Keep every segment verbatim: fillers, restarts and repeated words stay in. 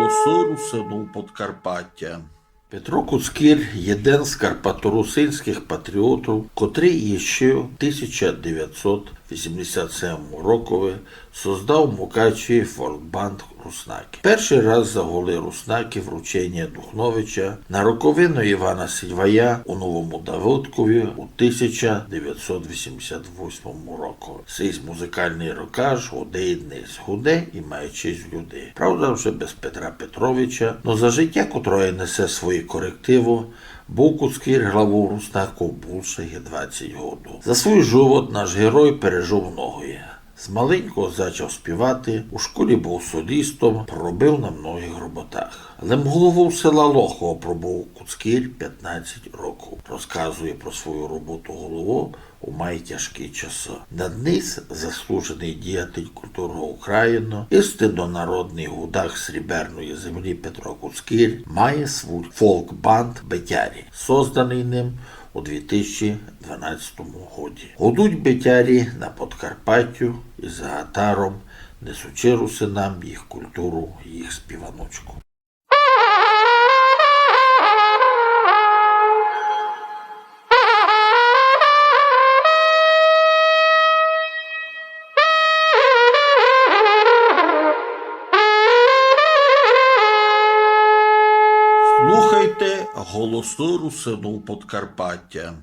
Голосы русинов Подкарпатя. Петро Куцкір — єден з карпаторусинськых патріотів, котрый іщи в тисяча девятсот вісімдесят семому рокови создав в Мукачеві фолкбанд «Руснакы». Першый раз загули «Руснакы» врученія Духновича на роковину Івана Сідьвая у Новому Давидкові у тисяча девятсот вісімдесят восьмому року. Сись музыкалный рокаш гуде й днесь, гуде і має честь людей. Правда, вже без Петра Петровича, но за житя, котроє несе свої корективы, быв Куцкір главов «Руснаков» булше як двадцять годув. За свій живот наш герой пережив многоє. З маленького зачав співати, у школі быв солістом, проробив на многых роботах. Лем головов села Лохово пробыв Куцкір пятнадцять рокув. Розказує про свою роботу головов у май тяжкі часы. На днесь заслуженый діятель культуры Україны, істинно народный гудак сріберної землі Петро Куцкір має свій фолк-банд «Бетярі», созданый ним у дві тисячі дванадцятому годі. Гудуть бетярі на Подкарпатю і за гатаром, несучи русинам їх культуру, їх співаночку. Слухайте «Голосы русинов Подкарпатя».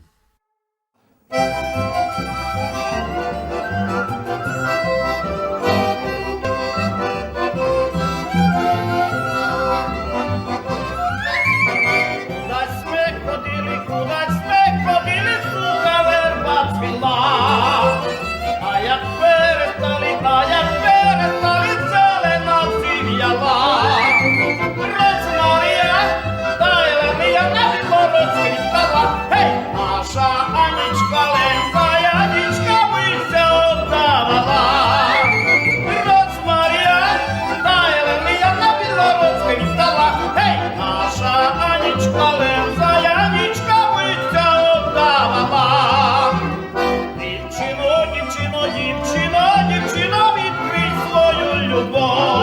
Кудась сме ходили, кудась сме ходили, суха верба цвіла. А як перестали, а як перестали, зелена всі вяла. Розмарія, та й лемія на біло розквітала. Гей! Наша Анічка лем за Янічка бы ся оддавала. Розмарія, та й лемія на біло розквітала. Гей! Наша Анічка лем за Янічка бы ся оддавала. Дівчино, дівчино, дівчино, дівчино, відкрий свою любов.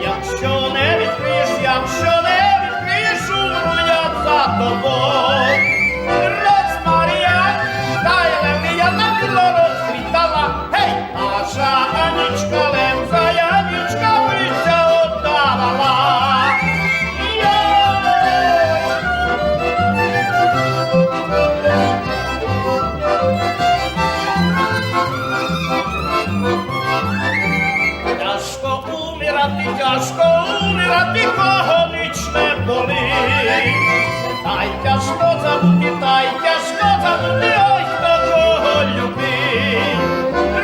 Якщо не відкриєш, якщо не відкриєш, умру я за тобою. Розмарія, та й лемія на біло розквітала. Гей! Наша Анічка лем за Янічка бы ся оддавала. Йой! Тяжко умирати, тяжко умирати, кого ніч не болить. Тай тяжко забути, тай тяжко забути, ой, хто кого любить.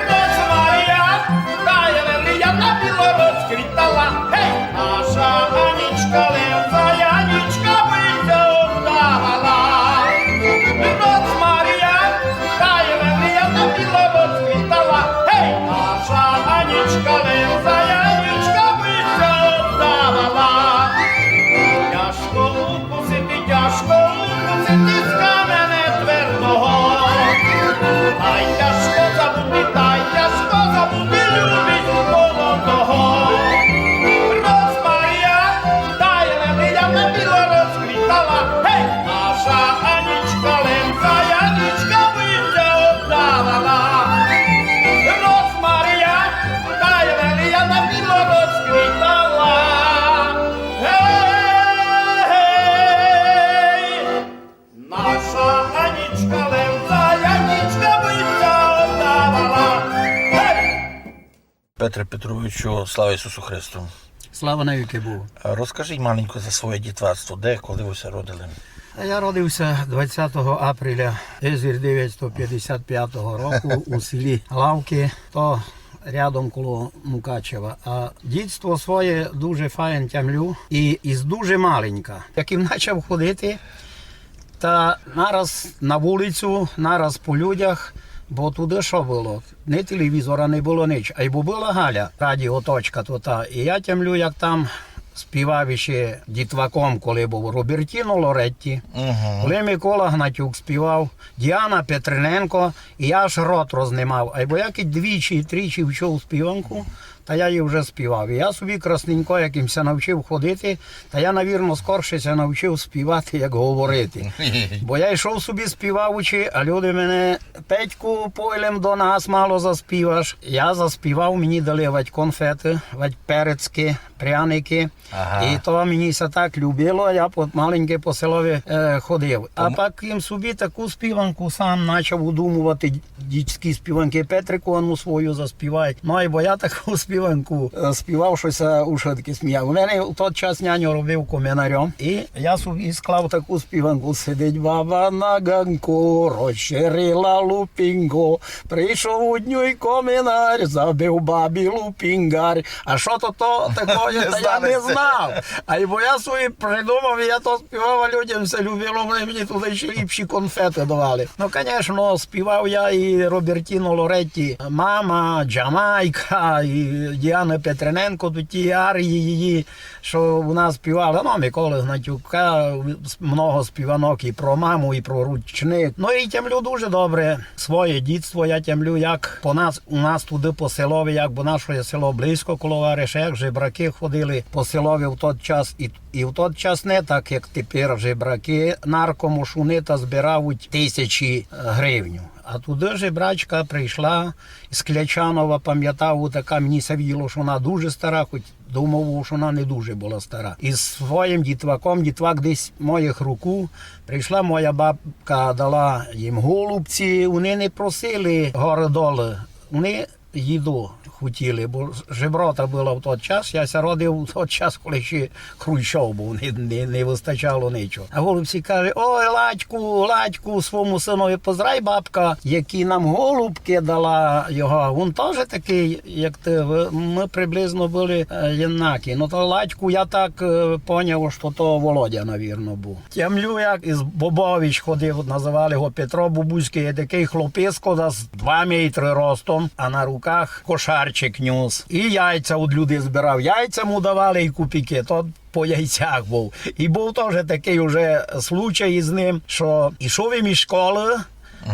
Розмарія, та й лемія на біло розквітала. Гей! Наша Анічка лем за Янічка бы ся оддавала. Розмарія, та й лемія на біло розквітала. Гей! Наша Анічка лем за Янічка бы ся оддавала. Тяжко укусити, тяжко укусити з каменя твердого. Тай тяжко забути, тай тяжко забути любість молодого. Розмарія, та й лемія на біло розквітала. Гей! Наша Анічка лем за Янічка бы ся оддавала. Розмарія, та й лемія на біло розквітала. Гей, гей! Наша Анічка лем за Янічка бы ся оддавала. Гей! Петре Петровичу, слава Ісусу Христу! Слава навікы Богу! А розкажіть маленько за своє дітварство, де, коли вы ся родили? А я родив ся двадцятого апреля тисяч девятсот пятдесят пятого року у селі Лавкы, то рядом коло Мукачева. А дітство своє дуже файно тямлю і із дуже маленька. Як им начав ходити, та нараз на вулицю, нараз по людях, бо туды што было? Ні телевізора не было, нич. Айбо была Галя, радіо «Точка» то та. І я тямлю, як там співав іщи дітваком, коли быв, Робертіно Лоретті, коли Микола Гнатюк співав, Діана Петриненко, і я аж рот рознимав. Айбо я кідь двічі, тричі вчув співанку, Та я її вже співав. І я собі красненько, як им ся навчив ходити, та я, навірно, скорше ся навчив співати, як говорити. Бо я йшов собі співаючи, а люди мене: «Петьку, пой лем до нас, мало заспіваш». Я заспівав, мені дали вать конфети, вать перецькі, пряники. Ага. І то мені ся так любило, я по-, маленький по селові, е, ходив. А пак им собі таку співанку сам почав удумувати, дітські співанки. «Петрику, ану свою заспівай». Ну, айбо я таку співанку, е, співав, што ся ушыткі сміяли. У мене в тот час няньо робив коминарем, і я собі склав таку співанку: «Сидить баба на ґанку, розчерила лупінґу, прийшов у днюй коминар, забив бабі лупінґар». А што то, то такоє, та я не знав. Айбо я собі придумав, і я то співав, а людям ся любило, вони мені туды ще ліпші конфети давали. Ну, конечно, співав я і Робертіно Лоретті, «Мама», «Джамайка», і Діана Петриненко, тут ті арії її, што у нас співали. Ну, Миколи Гнатюка, много співанок і про маму, і про ручник. Ну, і тямлю дуже добре своє дітство, я тямлю, як по нас, у нас туды по селови, як, бо наше село близько коло Вариша, як жебраки ходили по селови в тот час, і, і в тот час не так, як тепер жебраки, наркомошуни та збирають тисячі гривню. А туды жебрачка прийшла з Клячанова, памятав, така, мені ся виділо, што она дуже стара, хоть думав, што она не дуже была стара. І з своїм дітваком, дітвак десь моїх років, прийшла, моя бабка дала їм голубці, вони не просили горы-долы, вони їду хотіли, бо жеброта была в тот час, я ся родив в тот час, коли ще Хрущов быв, не, не, не вистачало нічого. А голубці каже: «Ой, Ладьку, Ладьку, свому сынови позрай, бабка, які нам голубкы дала його. Вун тоже такый, як ты, вы, мы приблизно были, е, єднакі». Ну, то Ладьку я так, е, поняв, што то Володя, навірно, быв. Тямлю, як із Бобовищ ходив, называли го Петро Бобуськый, такый хлописько, десь два метры ростом, а на руках кошарчик нюс. І яйця од людей збирав. Яйця му давали і копійкы. То по яйцях быв. І быв тоже такый уже случай із ним, што ішов им із школы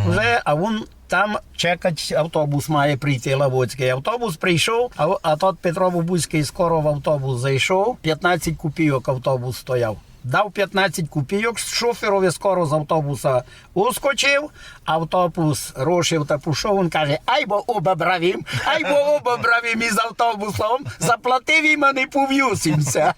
уже, а вун там чекать, автобус має прийти, Лавоцькый. Автобус прийшов, а, а тот Петро Бобуськый скоро в автобус зайшов, пятнадцять копійок автобус стояв. Дав пятнадцять копійок, шоферови скоро з автобуса ускочив, автобус рушив та пішов, вун каже: «Айбо обобрав им, айбо обобрав им из автобусом, заплатив им, а не повіз им ся».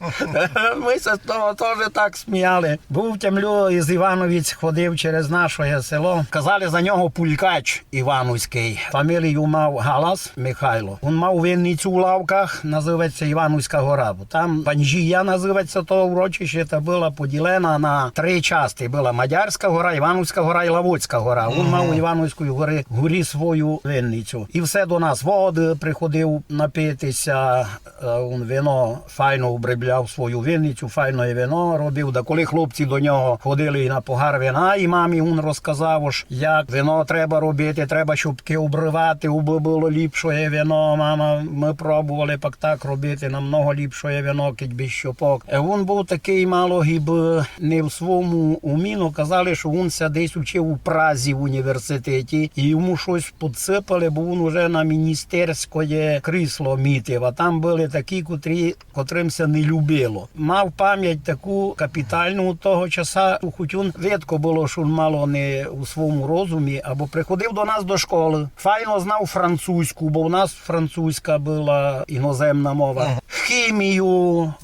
Мы ся з того тоже так сміяли. Быв, тямлю, из Івановиць, ходив через наше село. Казали за нього Пулькач Івановськый. Фамілію мав Галас Михайло. Вун мав винницю в Лавках, называть ся Івановська гора. Там Панжія называть ся то урочище, та была поділена на три части. Была Мадярська гора, Івановська гора і Лавоцька гора. Вун мав у Івановській горі, горі свою винницю. І все до нас воды приходив напити ся, е, вун вино файно обробляв, свою винницю, файне вино робив. Да коли хлопці до нього ходили і на погар вина, і мамі вун розказав, ож як вино треба робити, треба щопкы обривати, убы было ліпше вино. Мама, мы пробовали пак так робити, намного ліпше вино, кідь без щопок. Е, вун быв такый мало гибы не в свому умі, но казали, што вун ся десь учив у Празі в університеті, і йому штось подсыпали, бо вун уже на міністерськоє крісло мітив, а там были такі, котрі, котрым ся не любило. Мав память таку капіталну того часа, хоть вун видко было, што вун мало не у свому розумі, айбо приходив до нас до школы, файно знав французьку, бо в нас французька была іноземна мова. Хімію,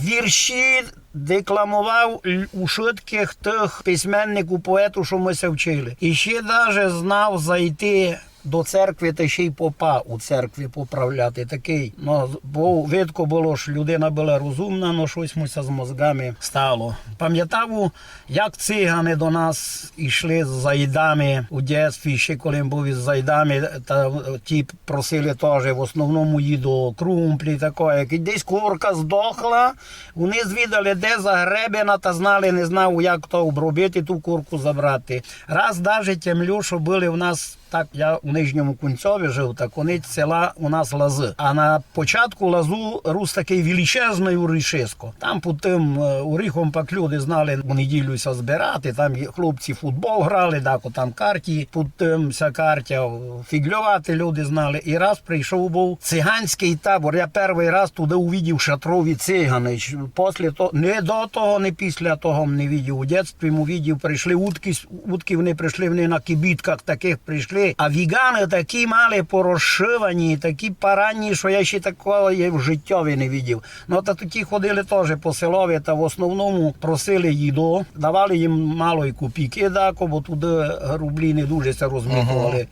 вірші декламовав л-, ушыткых тых письменників, поетів, што мы ся вчили. І ще даже знав зайти до церкви та ще й попа у церкви поправляти такый. Но, бо видко было, што людина была розумна, но штось му ся з мозгами стало. Памятав, як циганы до нас ішли з зайдами у дєтстві, ще коли быв із зайдами, та ті просили тоже в основному їду, крумплі, такоє. Як десь курка здохла, вони звідали, де загребена, та знали, не знав, як то обробити, ту курку забрати. Раз даже тямлю, што были в нас Так, я у Нижньому Кунцьові жив, та конець села у нас Лазы. А на початку Лазу рус такый величезный урішисько. Там під тым, е, уріхом пак люди знали у неділю ся збирати, там і хлопці футбол грали, дако там карті, під тым ся картяв, фіґльовати люди знали. І раз прийшов быв циганськый табор. Я первый раз туды увидів шатрові циганы. После того, не до того, не після того не видів. У дєтстві му видів, прийшли удкы, удкы вони прийшли, вони на кибітках такых прийшли. А віганы такі мали порозшивані, такі паранні, што я ще такого є в життєві не видів. Ну, та такі ходили тоже по селови, та в основному просили їду, давали їм мало й копійки дако, бо туды рублі не дуже ся розмітовали.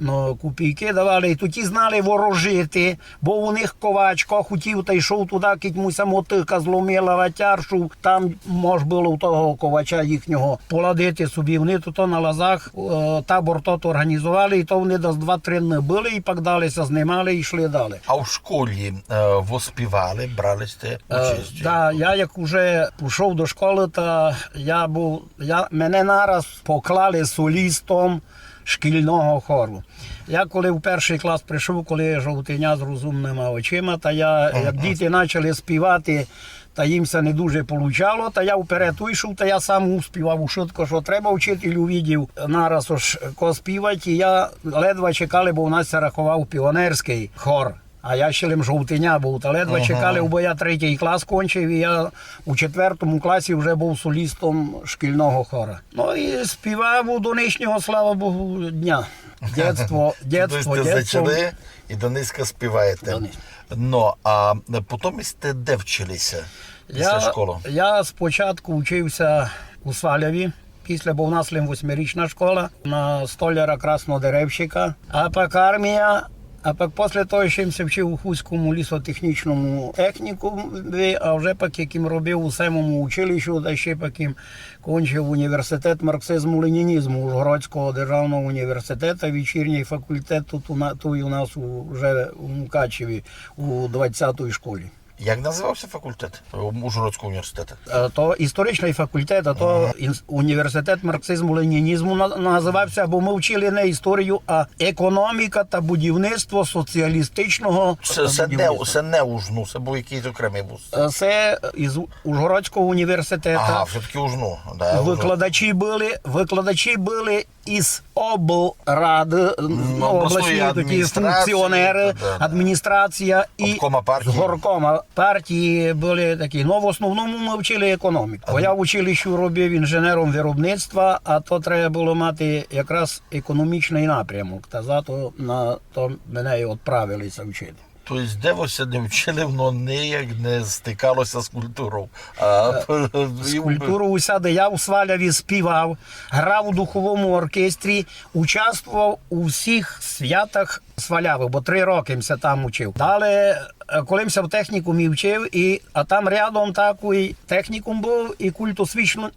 Ну, копійки давали, і тоді знали ворожити, бо у них ковач, ко хотів, та йшов туды, кидь му ся мотыка зломила, ватяршув, там мож было у того ковача їхнього поладити собі. Вони то, то на Лазах, е, табор тот організовали, і то вони десь два-три дни были, і пак далі ся знимали, і йшли далі. А в школі, е, вы співали, брали сте Е, участь? Да, я як уже пішов до школы, та я быв, я, мене нараз поклали солістом шкільного хору. Я коли в першый клас прийшов, коли жовтеня з розумныма очима, та я, як діти почали співати, та їм ся не дуже получало, та я вперед уйшов, та я сам успівав ушытко, што треба, учитель увидів нараз, ож ко співать, і я ледве чекали, бо у нас ся раховав піонерськый хор. А я ще лим жовтеня быв, та ледве чекали, бо я третій клас кончив, і я у четвертому класі вже быв солістом шкільного хора. Ну і співав до нынішнього, слава Богу, дня. Дєтство, дєтство, дєтство. Зачали і до нынька співаєте. До нынька. Ну, а потім сте де вчили ся після школы? Я спочатку вчив ся у Сваляві, після, бо в нас лим восьмирічна школа, на столяра краснодеревщика. А пак армія, а пак после того ще м ся вчив у Хустському лісотехнічному технікумі, а вже пак як м робив у семому училищу, та ще пак м кончив університет марксизму-ленінізму Ужгородського державного університету, вечірній факультет тут у на-, туй у нас уже у Мукачеві у двадцятій школі. Як называв ся факультет, е, Ужгородського університету? Е, то історичный факультет, а то інс-, університет марксизму-ленінізму на-, называв ся, бо мы вчили не історію, а економіка та будівництво соціалістичного будівництва. Се, се не, се не УжНУ, се быв якыйсь окремый вуз. Е, се із У-, Ужгородського університету. Ага, всьо-таки УжНУ, да. Викладачі были, викладачі были із облрады, ну, обласні такі функціонери, адміністрація і з горкома партії были такі. Ну, в основному мы вчили економіку. Бо я в училищу робив інженером виробництва, а то треба было мати якраз економічный напрямок. Та зато на то мене і отправили ся вчити. То єсть, де вы ся не вчили, воно ніяк не стикало ся з культуров. А, е, з культуров усяде. Я у Сваляві співав, грав у духовому оркестрі, участвовав у всіх святах Свалявы, бо три рокы м ся там учив. Далі, е, коли м ся в технікумі вчив, і, а там рядом такый технікум быв, і культосвічне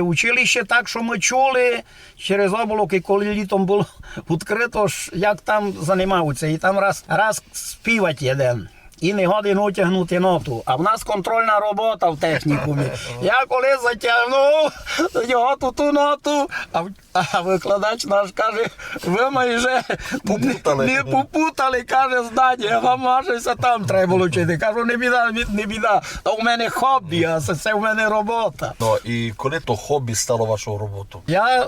училище, так што мы чули через облако, коли літом было відкрыто, ш-, як там занимавуть ся, і там раз, раз співать єден. І не годен утягнути ноту. А в нас контрольна робота в технікумі. Я коли затягнув його ту, ту ноту, а в-, а викладач наш каже: «Вы майже не попутали, каже, здання, вам майже ся там треба было вчити». Кажу: «Не біда, не біда. То у мене хобі, а се, се у мене робота». Ну, і коли то хобі стало вашою роботою? Я, е,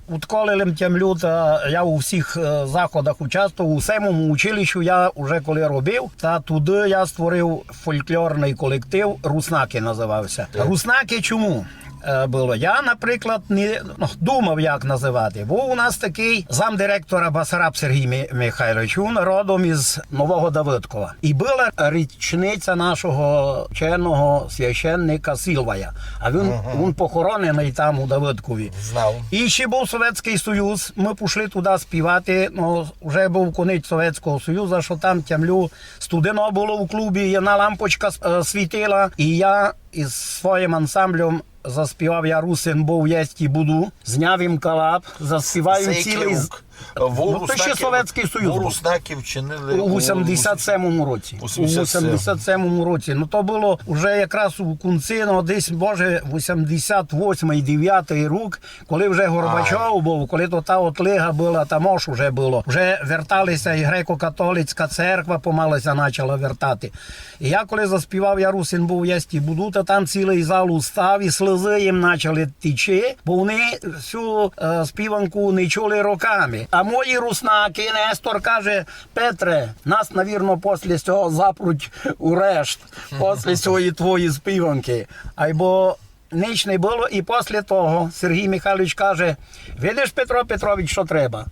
удколи лем тямлю, та я у всіх, е, заходах участвовав, у семому училищу я уже коли робив, та туды я створив фольклорный колектив, «Руснакы» называв ся. Так. «Руснакы» чому, е, было? Я, наприклад, не, ну, думав, як называти. Быв у нас такый замдиректора Басараб Сергій Ми-, Михайлович, він родом із Нового Давыдкова. І была річниця нашого вченого священника Силвая. А він, він похороненый там у Давыдкові. Знав. І ще быв Совєтськый Союз, мы пішли туды співати, ну, вже быв конець Совєтського Союзу, што там тямлю, студено было у клубі, єдна лампочка, е, світила, і я із своїм ансамблем заспівав: «Я русин быв, єсть і буду», зняв їм калап, заспівав їм цілый з-, Во Ну, то ще Совєтський Союз во був. Руснаків чинили У у вісімдесят семому році. У вісімдесят семому. Вісімдесят семому році. Ну, то было уже якраз у кінці, ну, десь, може, вісімдесят восьмий, девятий рік, коли вже Горбачов був, коли то та отлига была, там ож уже было. Вже верталися і греко-католицька церква помалися почала вертати. І я коли заспівав «Я русин був, єсть і буду», та там цілый зал устав, і слезы їм почали течи, бо вони всю е, співанку не чули роками. А мої руснакы, Нестор каже: «Петре, нас, навірно, после сього запруть у решт, после сьої твої співанки». Айбо нич не было, і после того Сергій Михайлович каже: «Видиш, Петро Петрович, што треба?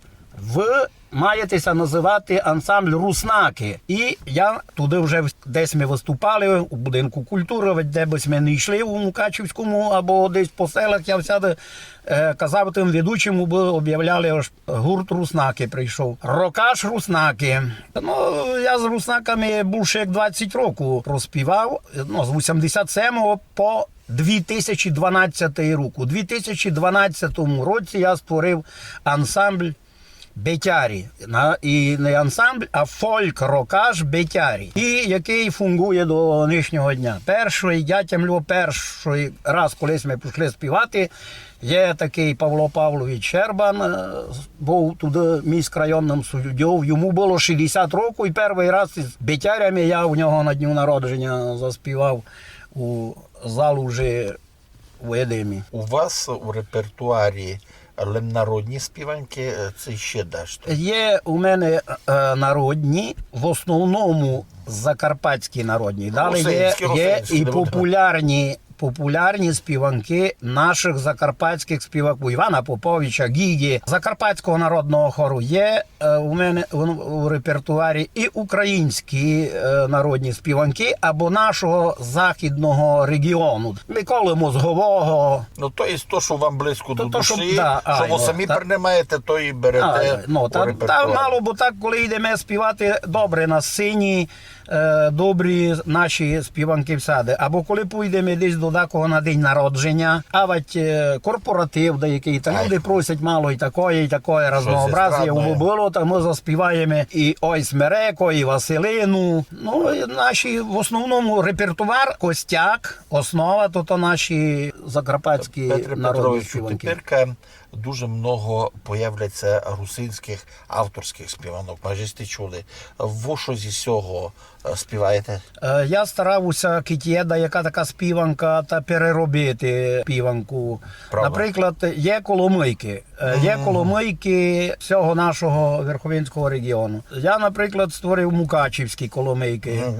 Вы маєте ся называти ансамбль «Руснакы». І я туды вже в-, десь мы выступали, у будинку культуры, ведь де бы сьме не йшли у Мукачівському або десь по селах, я всяды е, казав тым ведучым, бы обявляли, ож гурт «Руснакы» прийшов. Рокаш «Руснакы». Ну, я з руснаками бульше як двадцять років проспівав. Ну, з вісімдесят семого по дві тисячі дванадцятий рік. У дві тисячі дванадцятому році я створив ансамбль «Бетярі». На-, і не ансамбль, а фольк-рокаш «Бетярі». І якый фунґує до нынішнього дня. Першый, я тямлю, першый раз, коли сьме пішли співати, є такый Павло Павлович Щербан, е, быв туды міськрайонным суддьов. Йому было шістдесят років, і першый раз із «Бетярями» я у нього на дню народження заспівав у залужи у Едемі. У вас у репертуарі лем народні співанки, е, ци ще дашто? Є у мене, е, народні, в основному закарпатські народні. Далі є, русинські, є русинські, і не буду. Популярні, популярні співанки наших закарпатських співаків. Івана Поповича, Гіґі, Закарпатського народного хору. Є е, у мене у, у репертуарі і українські, е, народні співанки або нашого західного регіону. Миколи Мозгового. Ну, то є то, што вам близько до душі, да, што вы самі принимаєте, то і берете у репертуар. Ай, ну, та, та мало, бо так, коли йдеме співати добре на сцені, е, добрі наші співанки всяды. Або коли пойдеме десь до дакого на день народження, авать, е, корпоратив деякый, та люди просять мало і такоє, і такоє разнообразія, убы было, та мы заспіваєме і «Ой Смереко», і «Василину». Ну, і наші в основному репертуар, костяк, основа, то, то наші закарпатські народні співанки. Петре Петровичу, теперка дуже много появляться русинських авторських співанок. Може сьте чули. Вы што зі сього, е, співаєте? Е, я старався, кидь є даяка така співанка, та переробити співанку. Правда. Наприклад, є коломыйкы. Е, є коломыйкы всього нашого Верховинського регіону. Я, наприклад, створив мукачівські коломыйкы.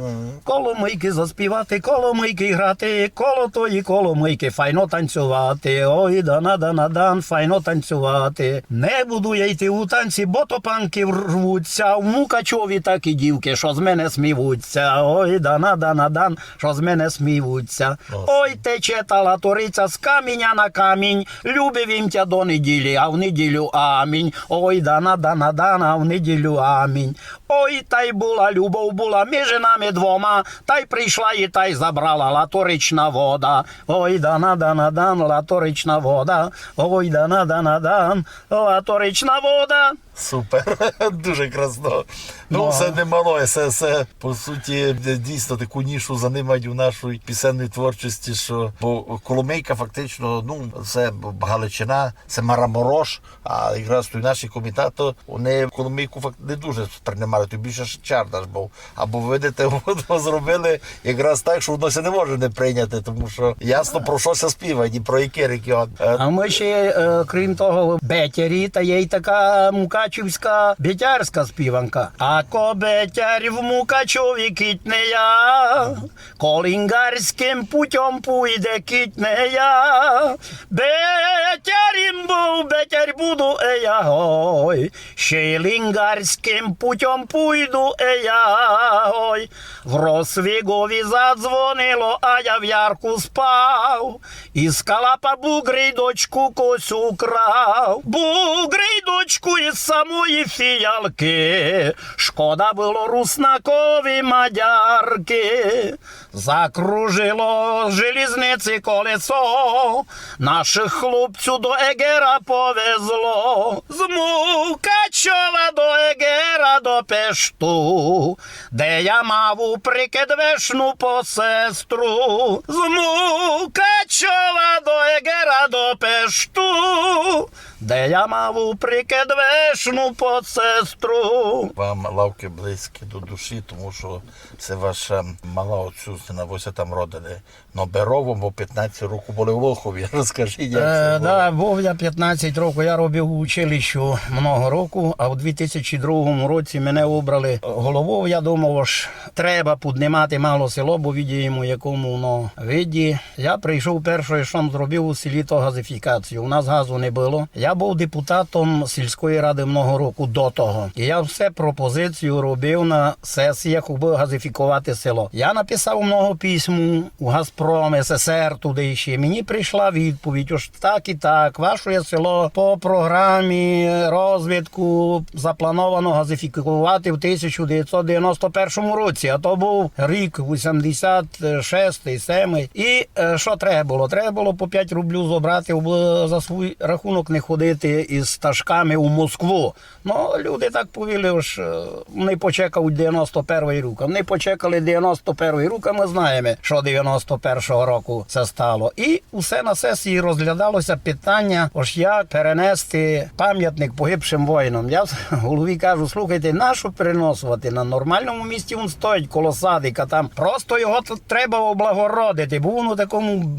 Коломыйкы заспівати, коломыйкы грати, коло тої коломыйкы файно танцювати. Ой, дана, дана, дан, файно танцювати. Не буду я йти у танці, бо то панкы рвуться. В Мукачові такі дівкы, што з мене сміються. Ой, дана, дана, дан, што з мене сміються. Ой, тече та латориця з каміня на камінь. Любив им тя до неділі, а в неділю амінь. Ой, дана, дана, дана, в неділю амінь. Ой, тай була любов, була між нами двома, тай прийшла і тай забрала латорична вода. Ой, дана, дана, дан, латорична вода. Ой, дана, дана, дан, латорична вода. Супер, дуже красно. Ну, всьо немало, всьо, всьо, по суті, дійсно таку нішу занимають у нашій пісенній творчості, што, бо коломыйка фактично, ну, се Галичина, се Мараморош, а якраз туй наші комітаты, вони коломыйку факт-, не дуже сприймали, то більше ш-, чардаш быв. Або, видите, воно зробили якраз так, што воно ся не може не прийняти, тому што ясно, про што ся співає і про якый регіон. Е, А мы ще, е, крім того, бетярі, та є й така мукачівська бетярська співанка. Ако бетярь в Мукачові кіть не я, колінгарськым путём пуйде кіть не я. Бетярь им быв, бетярь буду е я, гой. Ще й лінгарськым путём пуйду е я, гой. В Росвіґові задзвонило, а я в ярку спав. Из калапа буґрый дочку кось украв. Буґрый дочку из самої фіялкы. Шкода было руснакові мадяркы. Закружило з желізниці колесо, нашых хлопців до Егера повезло. З Мукачова до Егера до Пешту, де я мав уприкидвешну посестру. З Мукачова до Егера до Пешту, де я мав уприкидвешну посестру. Вам лавкы близькі до душі, тому што се ваша мала отцюзнина, вы ся там родили. Но беро вам, бо пятнадцять років были у Лохові. Розкажіть, як се было. Да, быв я пятнадцять років, я робив у училищу много років, а у дві тисячі другому році мене выбрали головов. Я думав, ож треба піднімати мало село, бо видїм, у якому воно виді. Я прийшов, перше, што м зробив у селі, то газифікацію. У нас газу не было. Я быв депутатом сільської рады много років до того. І я все пропозицію робив на сесіях, абы газифіковати село. Я написав много письму у Газпром, С С Р туды іщи. Мені прийшла відповідь, ож так і так, ваше село по програмі розвитку заплановано газифіковати в тисяча девятьсот девяносто першому році, а то быв рік вісімдесят шестий, семий. І, е, што треба было? Треба было по пять рублів зобрати, абы за свій рахунок не ходити із ташками у Москву. Но, люди так повіли, ож, е, не почекають девяносто перший рік. А не почекали девяносто перший рік, а мы знаєме, што девяносто першого року се стало. І усе на сесії розглядало ся питаня, ож як перенести памятник погибшим воїнам. Я голові кажу: «Слухайте, нашто переносовати? На нормальному місці він стоїть коло садика, там просто його т-, треба облагородити, бо він у такому, м,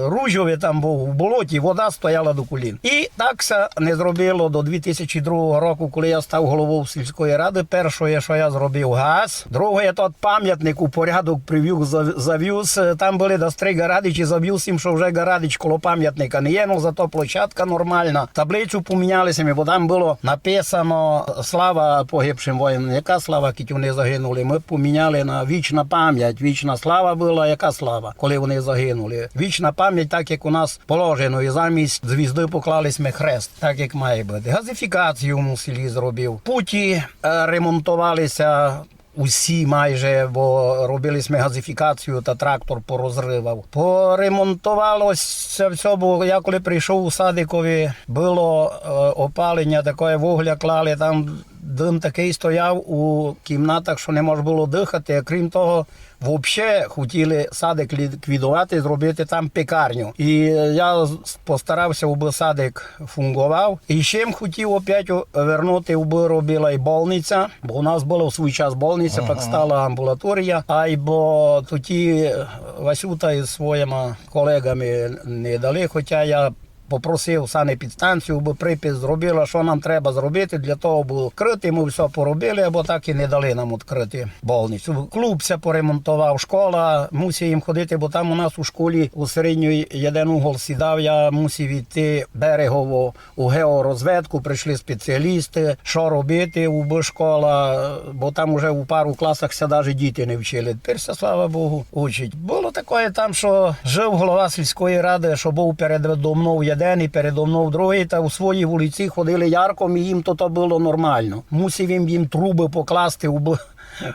ружьові там быв, у болоті, вода стояла до колін». І так ся не зробило до дві тисячі другого року, коли я став головов сільської рады. Перше, што я зробив, газ. Друге, тот памятник у порядок привів, за-, завів. Е, там были дас три ґарадичі, завів ся, што вже ґарадич коло памятника не є, но зато площадка нормална. Таблицю поміняли сьме, бо там было написано «Слава погибшим воїнам». Яка слава, кідь вони загинули? Мы поміняли на «Вічна память». Вічна слава была, яка слава, коли вони загинули? Вічна память, так як у нас положено, і замість звізды поклали сьме хрест, так як має быти. Газифікацію у селі зробив. Путі, е, ремонтовали ся усі майже, бо робили сьме газифікацію та трактор порозривав. Поремонтовало ся всьо, бо я коли прийшов, у садикові было, е, опаленя такоє, вугля клали, там дым такый стояв у кімнатах, што не мож было дыхати. А крім того, вообще хотіли садик ліквідовати, зробити там пекарню. І я з-, постарав ся, убы садик фунґовав. І ще м хотів опять у-, вернути, убы робила і больниця, бо у нас была в свій час больниця, пак стала амбулаторія. Айбо тоді Васюта із своїма колеґами не дали, хотя я попросив санепідстанцію, убы припис зробила, што нам треба зробити для того, абы відкрыти. Мы всьо поробили, айбо так і не дали нам відкрыти больницю. Клуб ся поремонтовав, школа, мусив їм ходити, бо там у нас у школі у середній єден угол сідав, я мусив іти берегово у георозведку, прийшли спеціалісты, што робити, убы школа, бо там уже у пару класах ся даже діти не вчили. Тепер ся, слава Богу, учать. Было такоє там, што жив голова сільської рады, што быв передо мнов єден і передо мнов другый, та у своїй улицї ходили ярком, і їм то, то было нормално. Мусив їм, їм трубы покласти, убы,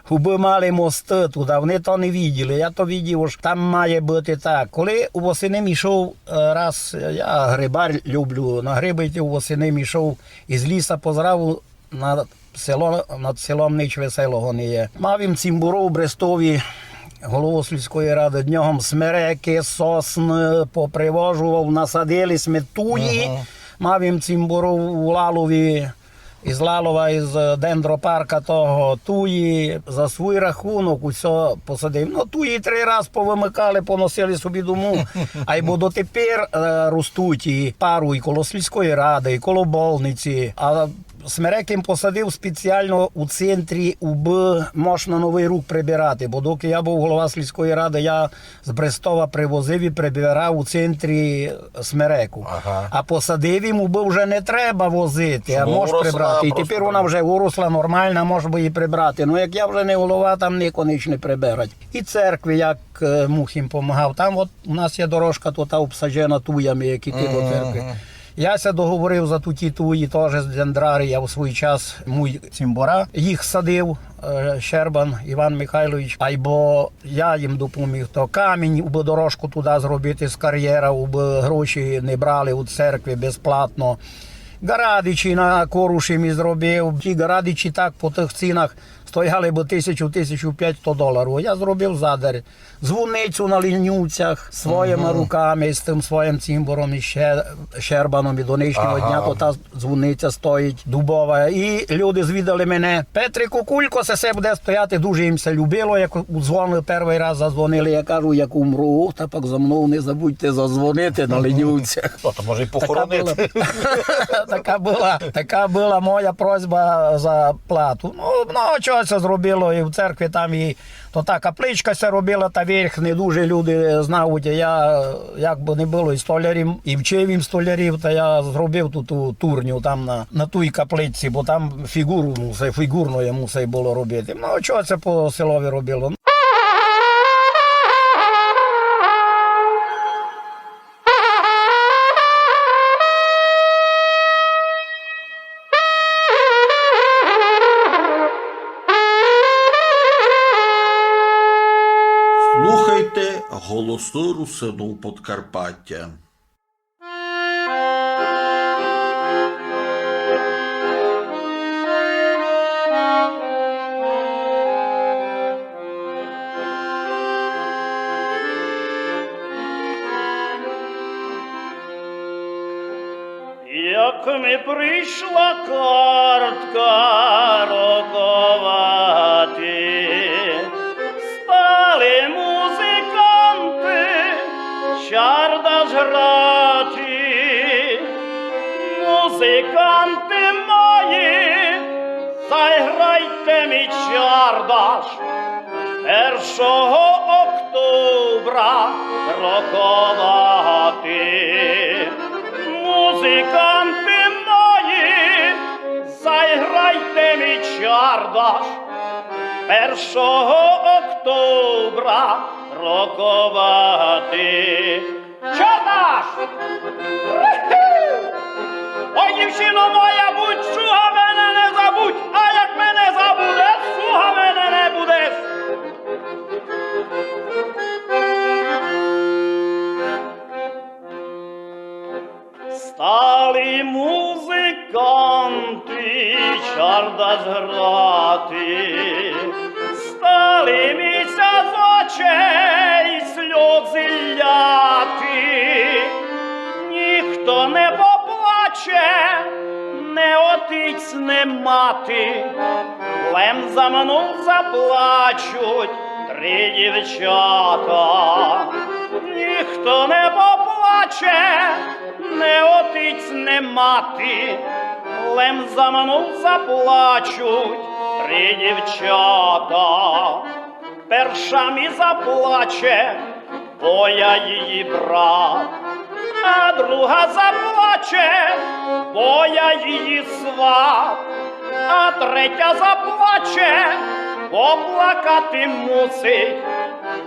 убы мали мосты туды, а вони то не виділи. Я то видів, ож там має быти так. Коли у восени м ішов, е, раз, я грибар, люблю на грибы йти, у восени м ішов із ліса, позрав на село, над селом нич веселого не є. Мав им цімбору у Брестові, голову сільської рады, днём смерекы, сосны попривожував, насадили сьме туї. Мав им цімбору у Лалові, із Лалова, із, е, дендропарка того, туї за свій рахунок усьо посадив. Но, туї три раз повымыкали, поносили собі дому. Айбо дотепер, е, ростуть і пару і коло сільської рады, і коло больницї. А смерек им посадив спеціално у центрі, убы мож на Новый рук прибирати. Бо докы я быв голова сільської рады, я з Брестова привозив і прибирав у центрі смереку. Ага. А посадив им, убы вже не треба возити, а мож прибрати. І тепер вона вже уросла нормална, мож бы її прибрати. Но як я вже не голова, там нико нич не приберать. І церкви, як, е, муг им помагав. Там от у нас є дорожка, то та обсаджена туями, як іти до церкви. Я ся договорив за туті туї тоже з Дендрарія у свій час муй цімбора. Їх садив, е, Щербан Іван Михайлович, айбо я їм допоміг. То камінь, убы дорожку туды зробити з кар'єра, убы гроші не брали у церкви безплатно. Ґарадичі на Коруші ми зробив. Ті ґарадичі так по тых цінах стояли бы тисячу, тисячу пятсто доларів. Я зробив задарь. Дзвоницю на Ленювцях своїми руками, з тым своїм цімбором і ще Щербаном і до нынішнього дня, то та дзвониця стоїть дубова. І люди звідали мене: «Петрику, кулько се, се буде стояти?» Дуже їм се любило, як удзвонили, первый раз задзвонили. Я кажу: «Як умру, та пак за мнов не забудьте задзвонити на Ленювцях». Ну, то може й похоронити. Така была, така была, така была моя просьба за плату. Ну, много чого се зробило і в церкви там, і то та капличка ся робила, та верх не дуже люди знають. Я, як бы не было, і столярів, і вчив їм столярів, та я зробив ту, ту турню там на, на туй капличці, бо там фіґуру мусай, фіґурно є мусай было робити. Ну, чого се по селови робило? Слухайте «Голосы Русинів Подкарпатя». Як ми прийшла картка роковати, стали музиканты чардаш грати. Музиканты мої, заіграйте мі чардаш першого октубра роковати. Музиканты мої, заіграйте мі чардаш першого октубра роковати. Чардаш! Ой, дівчино моя, будь, слуга мене не забудь, а як мене забудеш, слуга мене не будеш. Стали музиканты чардаш грати, стали мі ся з очей сльозы ляти. Ніхто не поплаче, не отець, не мати, лем за мнов заплачуть три дівчата. Ніхто не поплаче, не отець, не мати, лем за мнов заплачуть три дівчата. Перша мі заплаче, бо я її брат, а друга заплаче, бо я її сват, а третя заплаче, бо плакати мусить,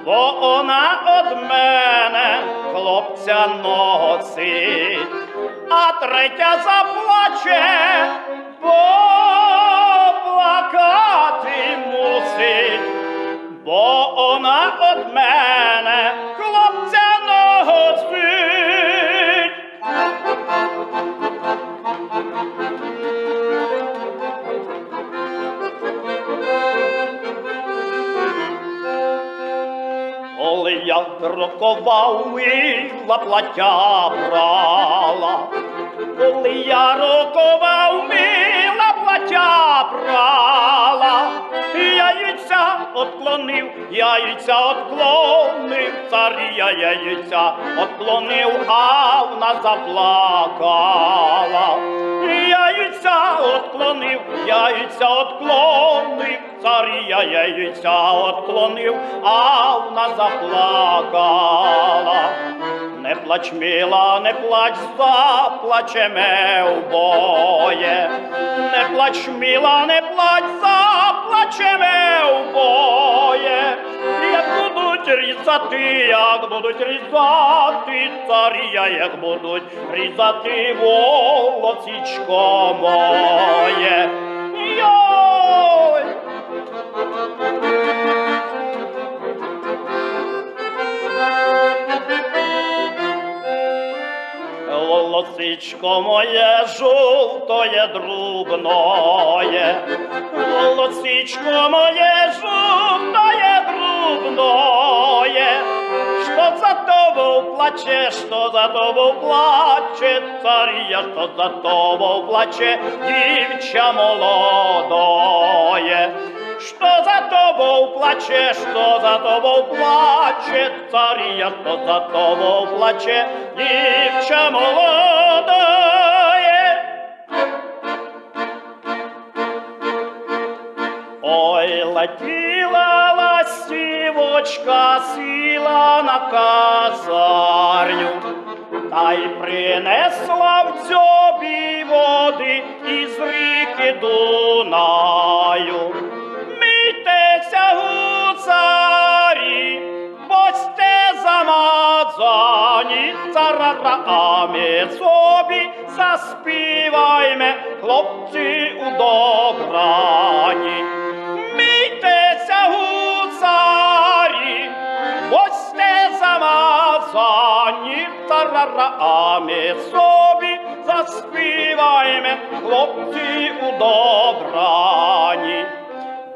бо она од мене хлопця носить. А третя заплаче, бо плакати мусить, бо она од мене хлопця носить. Коли я рокова вміла плаття прала, коли я рокова вміла плаття прала, я їй ся отклонив, я їй ся отклонив, царя я їй ся отклонив, а она заплакала. Я їй ся отклонив, я їй ся отклонив, царя я їй ся отклонив, а она заплакала. Не плач, мила, не плач, заплачеме обоє. Не плач, мила, не плач, заплачеме обоє. Як будуть Різати, як будуть різати, царя, як будуть різати волоцічко моє. Йой! Волоцічко моє жовтоє друбноє, волоцічко моє жовтоє друбноє, што за тобов плаче, што за тобов плаче, царя, што за тобов плаче дівча молодоє. Што за тобов плаче, што за тобов плаче, царя, што за тобов плаче дівча молодоє. Ой, летіла ластівочка, сіла на казарню, тай принесла в дзьобі воды із рікы Дунаю. Мийте ся, гусарі, бо сьте замазані, царара, а мы собі заспівайме, хлопці, у добрані. Мийте ся, гусарі, бо сьте замазані, царара, а мы собі заспівайме, хлопці, у добрані.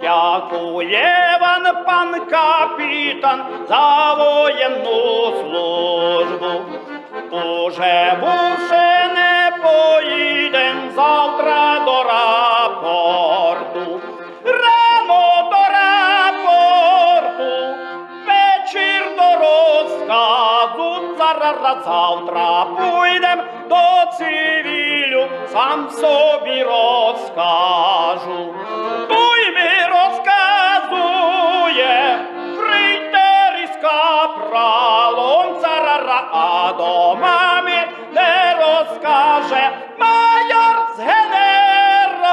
Дякує вам, пан капітан, за воєнну службу. Уже буше не поїдем завтра до рапорту. Рано до рапорту, вечір до розказу, царара, завтра пойдем до цивілю, сам собі розкажу. Туй ми розказує фрійтер із капралом, царара, а до мамы не розкаже майор з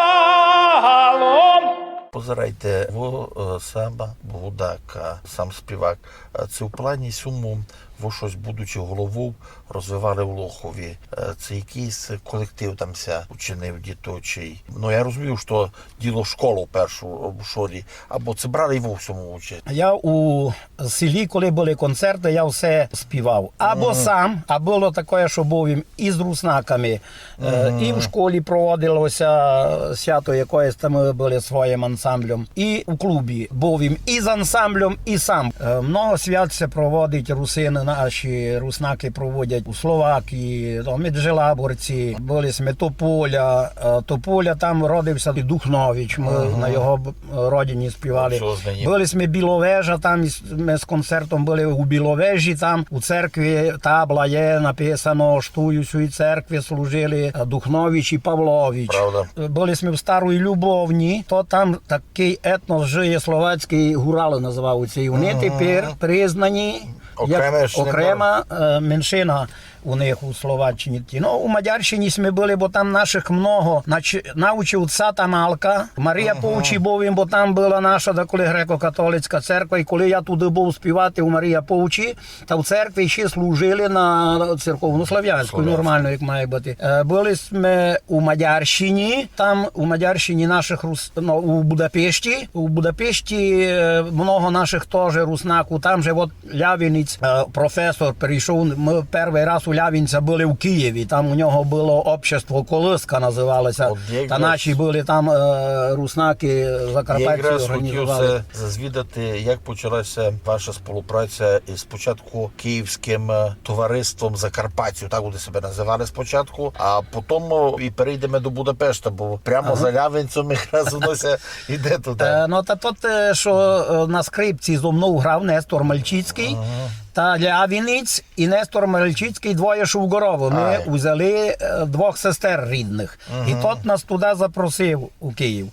генералом. Позирайте, во, е, сама Будака, сам співак. Е, ци в плані сьому во штось, будучи головов, розвивали в Лохові? Е, ци якыйсь колектив там ся учинив діточый? Ну, я розумію, што діло школу першу в школі, або ци брали і во всьому участь? Я у селі, коли были концерты, я все співав. Або сам, а было такоє, што быв им і з руснаками. Е, і в школі проводило ся свято якоєсь там, мы были своїм ансамблем. І у клубі быв им і з ансамблем, і сам. Е, много свят ся проводить, русины наші, руснакы проводять у Словакії, там, Меджелаборці, были сьме Тополя. Е, Тополя, там родив ся і Духнович, мы на його б-, родині співали. Были сьме Біловежа, там із-, мы з концертом были у Біловежі, там у церкві табла є написано, што у сій церкві служили, е, Духнович і Павлович. Правда. Е, были сьме в Старій Любовні, то там такый етнос жиє словацькый, гуралы называються, і они тепер признані як окрема, е, меншина у них у Словаччині. Ну, у Мадярщині сьме были, бо там нашых много. Нач-, научив ся там Алка, Марія Повчі быв им, бо там была наша даколи греко-католицька церква, і коли я туды быв співати у Марія Повчі, та в церкві ще служили на церковнославянську, нормално, як має быти. Е, были сьме у Мадярщині, там у Мадярщині нашых рус-, ну, у Будапешті. У Будапешті, е, много нашых тоже руснаку. Там же от Лявинець, е, професор, перейшов. Мы первый раз у Лявинця были в Києві. Там у нього было общество «Колыска» называло ся. Та наші были там, е, руснакы, закарпатці, організовали. Якраз хотів се зазвідати, як почала ся ваша співпраця із спочатку Київським, е, товариством закарпатців, так вони себе називали спочатку, а потім, е, і перейдеме до Будапешта, бо прямо за Лявинцем якраз воно ся йде туды. Е, ну, та тот, е, што, е, на скрипці зо мнов грав, Нестор Мальчицькый, Та Лявінець і Нестор Мальчицькый, двоє Шовґоровы. Мы узяли е, двох сестер рідных. І тот нас туды запросив у Київ.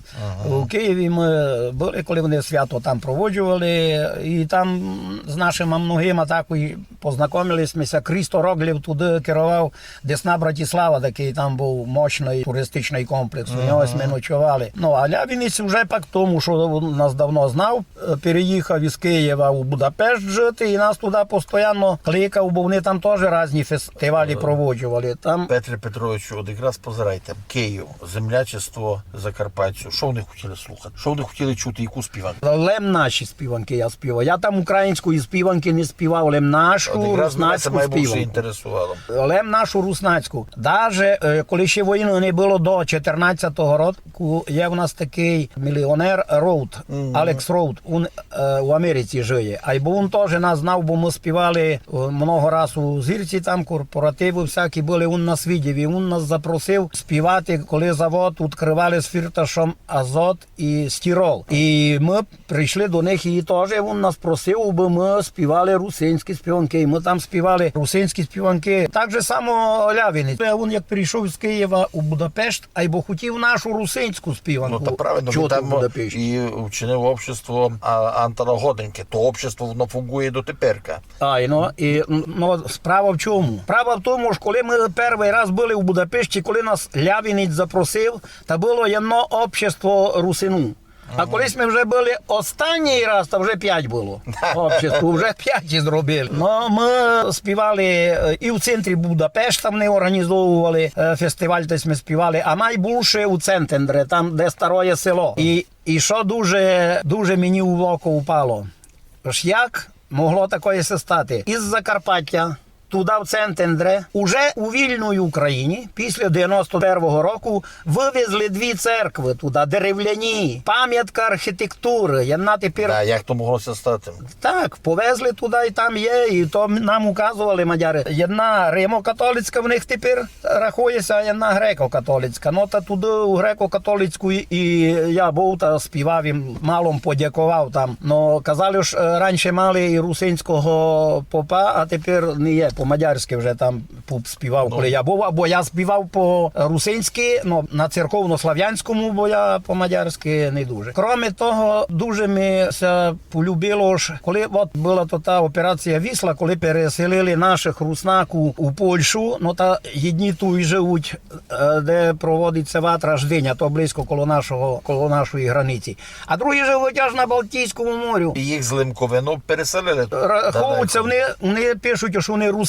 У Києві мы были, коли они свято там проводжували, і там з нашыма многыма так і познакомили сьме ся. Крістор Роґлєв туды керовав, Десна Братіслава, такый там быв мощный туристичный комплекс, у нього сьме ночовали. Ну, а Лявінець уже пак тому, што нас давно знав, е, переїхав із Києва у Будапешт жити, і нас туды постоянно кликав, бо они там тоже разні фестивалі проводжували. Там Петре Петровичу, от якраз позирайте, Київ, землячество закарпатців, што они хотіли слухати? Што они хотіли чути, яку співанку? Лем наші співанкы я співав. Я там української співанкы не співав, лем нашу руснацьку співанку. Інтересувало. Лем нашу руснацьку. Даже е, коли ще войны не было, до чотирнадцятого року, є в нас такый міліонер Роуд, Алекс Роуд. Він е, у Америці жиє. Айбо він тоже нас знав, бо мы співали е, много раз у Зірці, там корпоративы всякі были, він нас видів. І він нас запросив співати, коли завод відкрывали з Фірташом Азот і Стірол. І мы прийшли до них, і тоже він нас просив, абы мы співали русинські співанкы. І мы там співали русинські співанкы. Так же само Лявінець. Він як прийшов з Києва у Будапешт, айбо хотів нашу русинську співанку чути в Будапешті. Ну, та правильно, він там і вчинив общество а, Антона Годенькы. То общество, воно фунґує дотеперка. Айно, і, ну, справа в чому? Справа в тому, што коли мы первый раз были у Будапешті, коли нас Лявінець запросив, та было єдно общество русинув. А коли сьме вже были останній раз, та вже пять было. Общество, вже пять і зробили. Ну, мы співали е, і в центрі Будапешта, они організовували е, фестиваль, де сьме співали, а найбульше у Центендре, там, де староє село. І, і што дуже, дуже мені у око упало, ож як могло такоє ся стати? Із Закарпаття туды в Центендре, уже у вільній Україні, після девяносто первого року, вывезли дві церквы туды, деревляні, памятка архітектуры. Єдна тепер... Да, як то могло ся стати? Так, повезли туды, і там є, і то нам указовали мадяры. Єдна римокатолицька в них тепер рахує ся, а єдна греко-католицька. Ну, та туды у греко-католицьку і я быв, та співав їм, мало м подяковав там. Но казали, ож е, раніше мали і русинського попа, а тепер не є, по-мадярськы вже там поп співав, коли я быв, або я співав по-русинськы, но на церковнославянському, бо я по-мадярськы не дуже. Кроме того, дуже ми ся полюбило, ож коли от была то та операція Вісла, коли переселили нашых руснаків у Польщу, но та єдні туй живуть, е, де проводить ся ватра Ждиня, то близько коло нашого, коло нашої границі. А другі живуть аж на Балтійському морю. І їх з Лемковину переселили. Раховуються, вони, вони пишуть, що вони русины,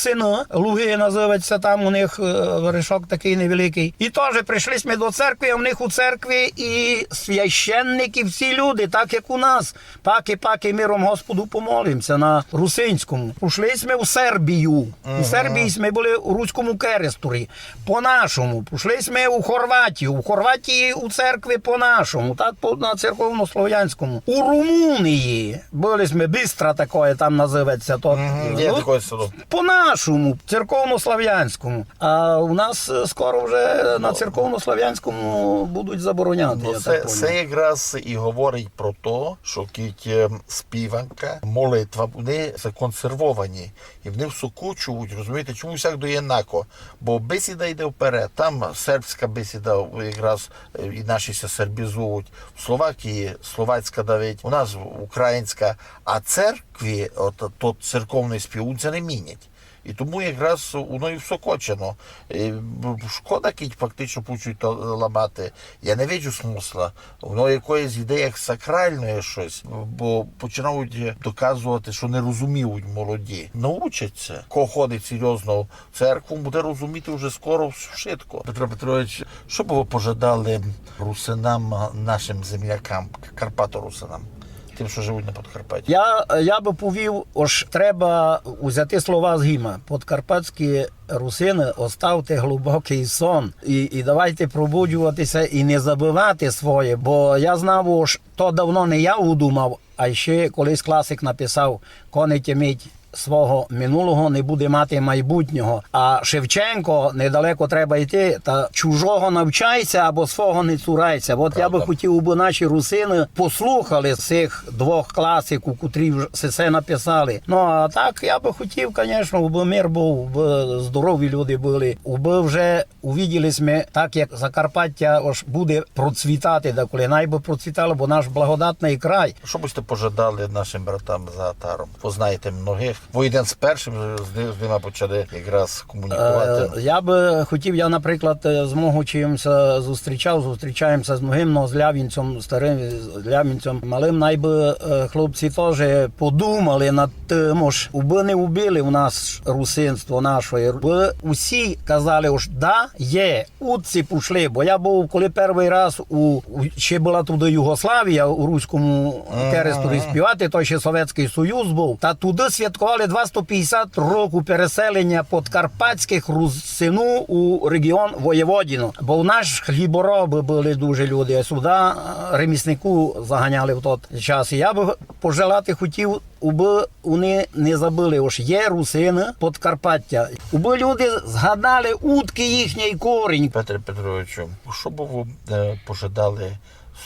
Луги називають ся там, у них е, вершок такый невеликый. І тоже прийшли сьме до церкви, а в них у церкви і священники, всі люди, так як у нас. Паки, паки, миром Господу помолимся на русинському. Пішли сьме в Сербію. У Сербії сьме были у Руському Керестурі. По-нашому. Пішли сьме у Хорватію. У Хорватії у церкви по-нашому. Так, по, на церковнославянському. У Румунії были сьме, Бістра такоє там називається. То, Мгм, є ну, такоє село. По-нашому, церковнославянському. А у нас е, скоро вже на церковнославянському будуть забороняти, ну, я це, так поняв. Це якраз і говорить про то, що кіть е, співанка, молитва, вони законсервовані. І вони всокочують, розумієте, чому всяк до єднако? Бо бесіда йде вперед, там сербська бесіда якраз е, і наші ся сербізують. В Словакії словацька давить, у нас українська, а церкві, от тот церковный спів, він ся не мінять. І тому якраз воно і всокочено. І б-, шкода, кідь фактично почуть то ламати. Я не виджу смысла. Воно якоїсь іде як сакральне щось, бо починають доказувати, що не розуміють молоді. Научаться. Ко ходить серйозно в церкву, буде розуміти вже скоро вс-, вшитко. Петро Петрович, що бы вы пожадали русинам, нашим землякам, карпаторусинам? Тим, што живуть на Подкарпатті. Я, я бы повів, ож треба узяти слова з гімна. Подкарпатські русины, оставте глубокый сон. І, і давайте пробуджувати ся і не забывати своє, бо я знав, ож то давно не я удумав, а ще колись класик написав: «Конець іміть свого минулого, не буде мати майбутнього. А Шевченко: «Недалеко треба йти, та чужого навчайся або свого не цурайся». От я бы хотів, бы наші русины послухали сих двох класиків, котрі вже все, все написали. Ну, а так, я бы хотів, конечно, бы мир быв, бы здорові люди были, бы вже увиділи сьме так, як Закарпаття ож буде процвітати, даколи най бы процвітало, бо наш благодатный край. Што бы сьте пожадали нашым братам за гатаром? Познаєте многых. Вы єден з першых з, з нима почали якраз комунікувати. Е, я бы хотів, я, наприклад, е, з Могучем ся зустрічав, зустрічаєм ся з многым, но з Лявінцьом старым, з Лявінцьом малым, най бы, е, хлопці тоже подумали над тым, ож убы не убили у нас русинство нашоє. Бы усі казали, ож да, є, удці пушли, бо я быв, коли первый раз у, у, ще была туды Югославія, у Руському Керестові співати, то ще Совєтськый Союз быв, та туды святковали двасто пятдесят років переселеня подкарпатськых русину у реґіон Воєводіну. Бо у нас хліборобы были дуже люди, а сюды, е, реміснику заганяли в тот час. І я бы пожелати хотів, убы они не забыли, ож є русины Подкарпаття. Убы люди згадали, удкы їхній корінь. Петре Петровичу, што бы вы, е, пожадали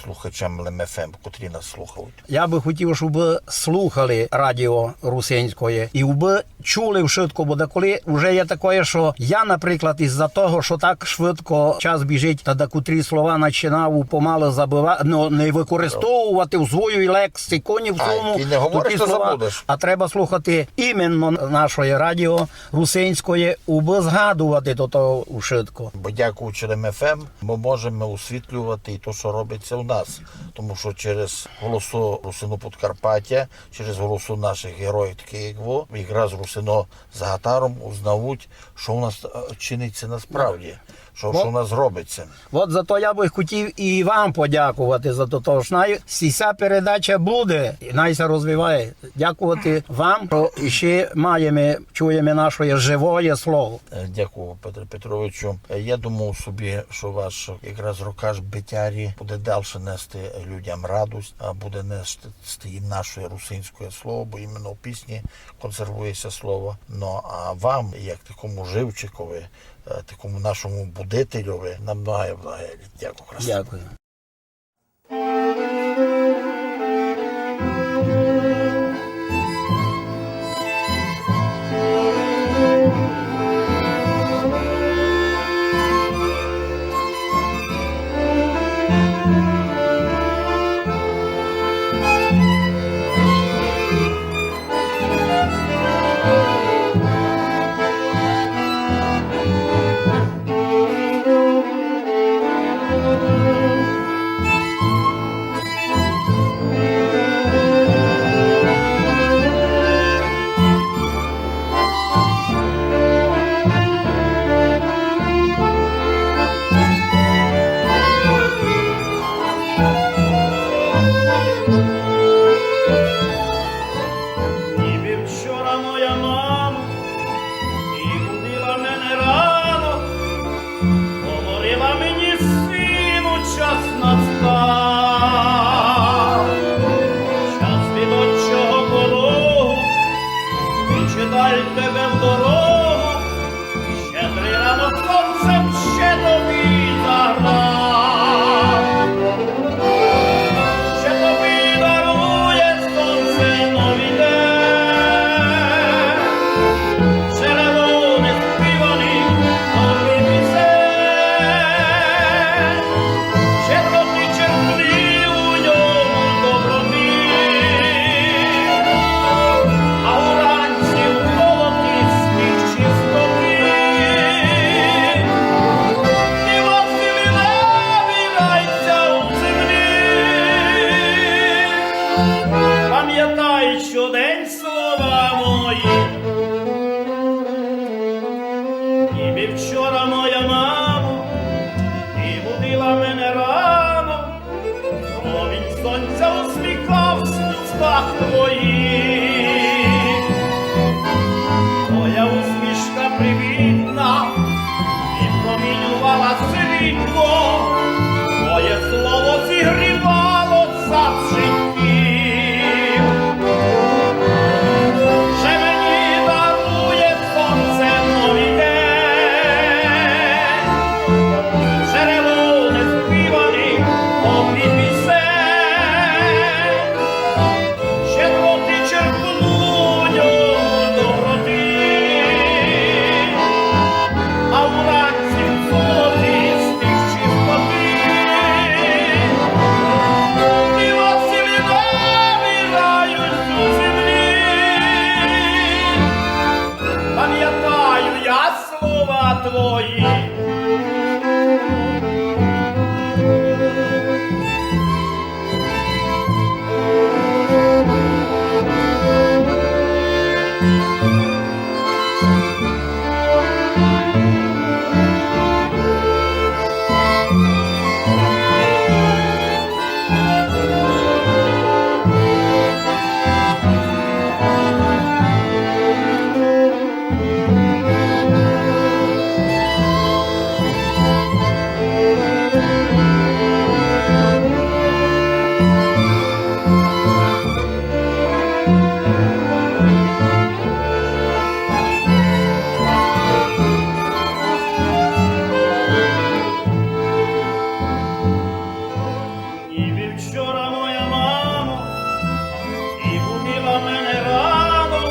слухачам Лем Ф М, котрі нас слухають? Я бы хотів, щоб слухали радіо русинськоє і убы чули вшытко, бо деколи вже є такоє, што я, наприклад, із-за того, што так швидко час біжить, та декотрі слова начинав помалы забыва-, ну, не використовувати в своїй лексиці, ні в... А, сьому, і не говориш, такі то слова забудеш. А треба слухати іменно нашоє радіо русинськоє, убы згадувати до того вшытко. Бо дякуючи Лем Ф М, мы можеме освітлювати і то, што робить ся у нас. Тому што через голосы Русинув Подкарпатя, через голосы нашых героїв, такых як вы, якраз русины за гатаром узнають, што у нас, е, чинить ся насправді, што, што у нас робить ся. От за то я бы хотів і вам подякувати за то, тож най сися передача буде, і най ся розвиває. Дякувати вам, што іщи маєме, чуєме нашоє живоє слово. Е, дякую, Петре Петровичу. Е, я думав собі, што ваш якраз рокаш битярі буде дальше нести людям радость, а буде нести їм нашоє русинськоє слово, бо іменно в пісні консервує ся слово. Ну, а вам, як такому живчикови, е, такому нашому будительови, на многоє, многоє літ. Дякую, красно. Дякую. Ніби вчора моя мама і будила мене рано, говорила мені: «Сину, час настав, час від отчого пологу, кличе даль тебе в дорогу». Щедрий ранок сонцем ще тобі заграв, ще тобі дарує сонце новий день. Джерело неспіваних добрих пісень, щедро ти черпни у ньому доброти, а уранці в золоті сніг чистоти. Ти слова твої. Ніби вчора моя мама і будила мене рано,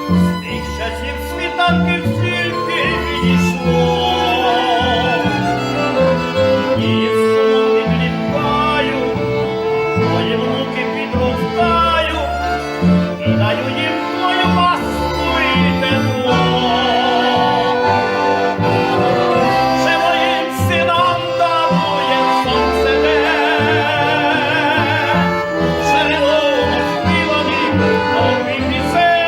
з тих часів світанків стільки відійшло. Її слуги відлітають, мої внуки підростають, і даю їм твою ласку і тепло. Вже моїм синам дарує сонце день, вже ринуть співані нові пісень,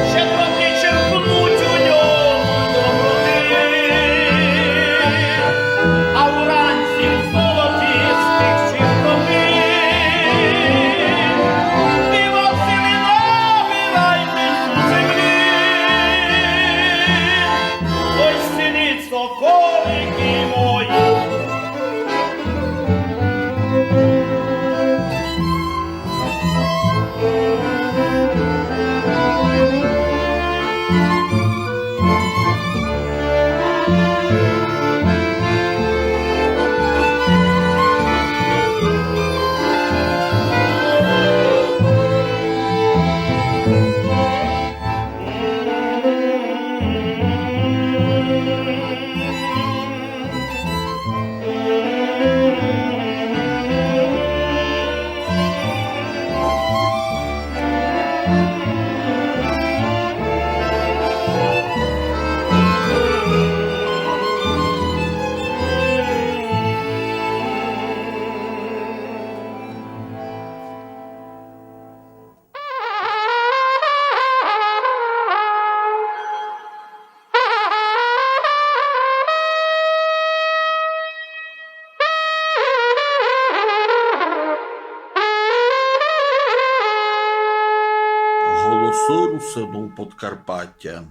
ще трохи черпнуть у ньому доброти, а вранці в золоті стихчі крові співав цілі нові рай у землі. Ой, сині соколики мої. Голосы русинув Подкарпатя.